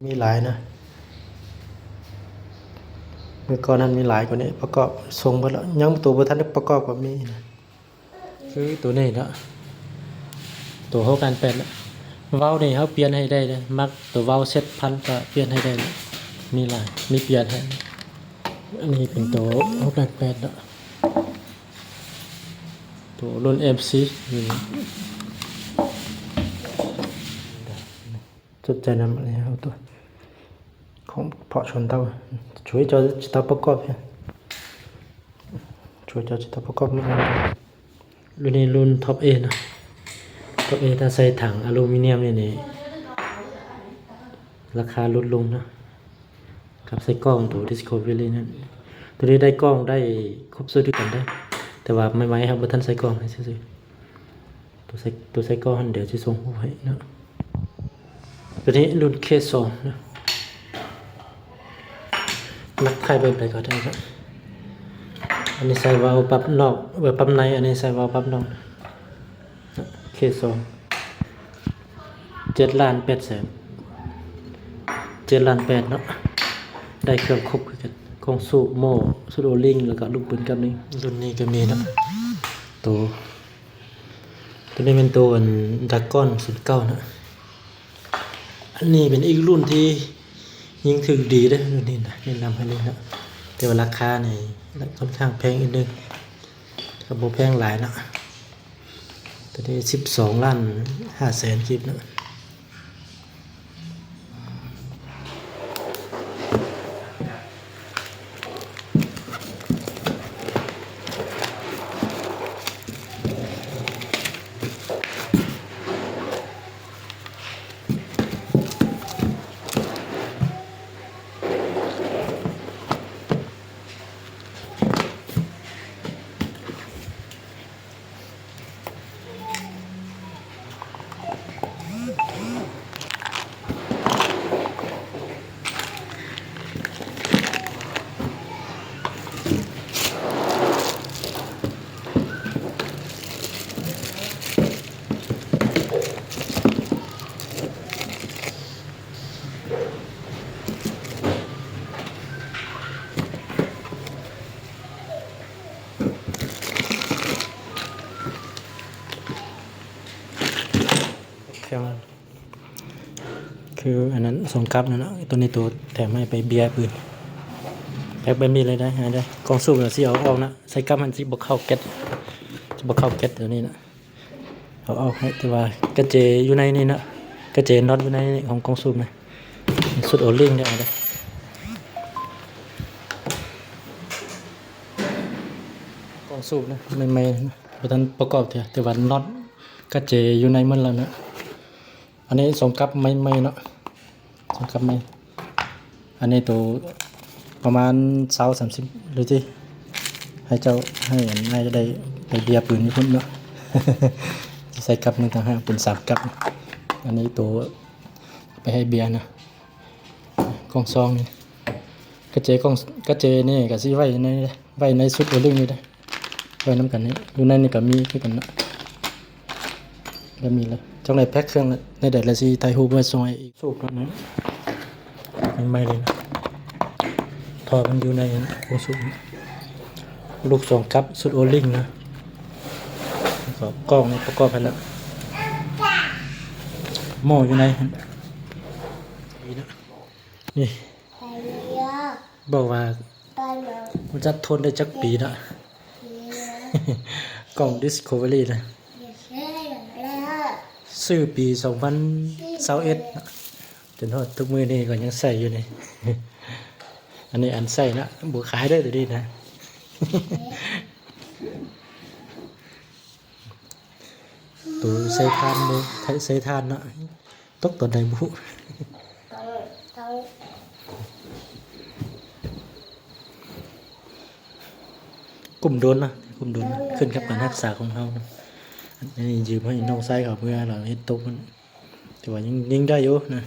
ມີຫຼາຍນະ ເມື່ອກ່ອນນັ້ນມີຫຼາຍກວ່ານີ້ ປະກອບສົ່ງເບິດແລ້ວ ຍັງໂຕບໍ່ທັນໄດ້ປະກອບກໍມີນະ ຄືໂຕນີ້ເນາະ ໂຕຫົກລ້ານແປດນະ ເຫວີ້ານີ້ເຮົາປ່ຽນໃຫ້ໄດ້ເດ້ ມັກໂຕເຫວີ້າເຊັດພັນກໍປ່ຽນໃຫ້ໄດ້ນະ ມີຫຼາຍ ມີປ່ຽນໃຫ້ ອັນນີ້ເປັນໂຕຫົກລ້ານແປດເນາະ ໂຕລຸ້ນເອັມຊີ ນີ້ ສົນໃຈນຳອັນນີ້ເຮົາຕົວະ ຂອງເພາະຊົນເຕົ້າ ຊ່ວຍເຈົ້າຊິເຕົ້າປະກອບ ຊ່ວຍເຈົ້າຊິເຕົ້າປະກອບ ລຸ້ນນີ້ລຸ້ນທັອບເອນະ ທັອບເອ ຖ້າໃສ່ຖັງອາລູມີນຽມນີ້ນີ້ ລາຄາຫຼຸດລົງນະ ກັບໃສ່ກ່ອງໂຕດິສຄັຟເວີຣີນັ້ນ ໂຕນີ້ໄດ້ກ່ອງໄດ້ຄົບຊຸດຄືກັນເດ້ ແຕ່ວ່າໃໝ່ໆເຮົາບໍ່ທັນໃສ່ກ່ອງໃຫ້ຊື່ໆ ໂຕໃສ່ ໂຕໃສ່ກ່ອງຫັ້ນ ດຽວຊິສົ່ງຮູບໃຫ້ເນາະ ໂຕນີ້ລຸ້ນເຄສອງນະ ມັກໃຜແບບໃດກໍໄດ້ເນາະ ອັນນີ້ໃສ່ເຫວີ້າປັບນອກ ເຫວີ້າປັບໃນ ອັນນີ້ໃສ່ເຫວີ້າປັບນອກ ເຄສອງ ເຈັດລ້ານແປດແສນ ເຈັດລ້ານແປດເນາະ ໄດ້ເຄື່ອງຄົບຄືກັນ ກ້ອງສູບ ໂມ້ ຊຸດໂອລິງ ແລ້ວກໍລູກປືນກັບນີ້ ລຸ້ນນີ້ກໍມີເນາະ ໂຕ ໂຕນີ້ແມ່ນໂຕອັນດຣາກອນສູນເກົ້າເນາະ ອັນນີ້ເປັນອີກລຸ້ນທີ່ຍິງຖືກດີເດ້ ລຸ້ນນີ້ນະ ແນະນຳໃຫ້ເລີຍເນາະ ແຕ່ວ່າລາຄານີ້ຄ່ອນຂ້າງແພງນິດໜຶ່ງ ກໍບໍ່ແພງຫຼາຍເນາະ ໂຕນີ້ສິບສອງລ້ານຫ້າແສນກີບເນາະ. ເຄື່ອງ ຄືອັນນັ້ນ ສອງກັບນັ້ນເນາະ ໂຕນີ້ໂຕແຖມໃຫ້ໄປເບຍປືນ ແພັກແບບນີ້ເລີຍໄດ໋ ເອົາໄດ໋ ກ່ອງສູບນະ ຊິເອົາອອກນະ ໃສ່ກັບຫັ້ນຊິບໍ່ເຂົ້າແກັດ ຊິບໍ່ເຂົ້າແກັດໂຕນີ້ນະ ເອົາອອກໃຫ້ ແຕ່ວ່າກະເຈຢູ່ໃນນີ້ນະ ກະເຈນັອດຢູ່ໃນນີ້ຂອງກ່ອງສູບນະ ຊຸດໂອລິງເດ້ ເອົາໄດ໋ ກ່ອງສູບນະ ໃໝ່ໆນະ ບໍ່ທັນປະກອບເທື່ອ ແຕ່ວ່ານັອດກະເຈຢູ່ໃນໝົດແລ້ວນະ. ອັນນີ້ສອງກັບໃໝ່ໆເນາະ ສອງກັບໃໝ່ ອັນນີ້ໂຕປະມານຊາວສາມສິບ ຫຼືຕິ ໃຫ້ເຈົ້າ ໃຫ້ອັນ ໃຫ້ໄດ້ໄປເບຍປືນຢູ່ພຸ້ນເນາະ ໃສ່ກັບໜຶ່ງຕ່າງຫາກເປັນສາມກັບ ອັນນີ້ໂຕໄປໃຫ້ເບຍນະ ກ່ອງຊອງນີ້ ກະເຈ ກ່ອງ ກະເຈນີ້ກະຊິໄວ້ໃນ ໄວ້ໃນຊຸດໂອລິງນີ້ເດ້. ໄວ້ນຳກັນນີ້ ຢູ່ໃນນີ້ກໍມີຄືກັນເນາະ ກໍມີແລ້ວ ຈັ່ງໃດແພັກເຄື່ອງແນວໃດລະຊິຖ່າຍຮູບໄວ້ສົ່ງໃຫ້ອີກ ສູບເນາະ ໃໝ່ໆເລີຍນະ ທໍ່ມັນຢູ່ໃນໂອສູບ ລູກສອງກັບ ຊຸດໂອລິງນະ ແລ້ວກໍກ້ອງນີ້ປະກອບໃຫ້ແລ້ວ ໝໍ້ຢູ່ໃນຫັ້ນ ນີ້ນະ ນີ້ ບອກວ່າບໍ່ຈັກທົນໄດ້ຈັກປີເນາະ ກ້ອງດິສຄັຟເວີຣີນະ ຊື້ປີສອງພັນຊາວເອັດເນາະ ຈົນຮອດທຸກມື້ນີ້ກໍຍັງໃຊ້ຢູ່ນີ້ ອັນນີ້ອັນໃຊ້ນະ ບໍ່ຂາຍເດີໂຕນີ້ນະ ໂຕໃສ່ຖ່ານເດ້ ໃສ່ຖ່ານເນາະ ຕົກຕອນໃດບໍ່ຮູ້ ກຸ້ມໂດນນະ ກຸ້ມໂດນ ຂຶ້ນກັບການຮັກສາຂອງເຮົານະ ອັນນີ້ຢືມໃຫ້ນ້ອງຊາຍເຂົາເມື່ອ ລາວເຮັດຕົກ ແຕ່ວ່າຍັງ ຍັງໄດ້ຢູ່ນະ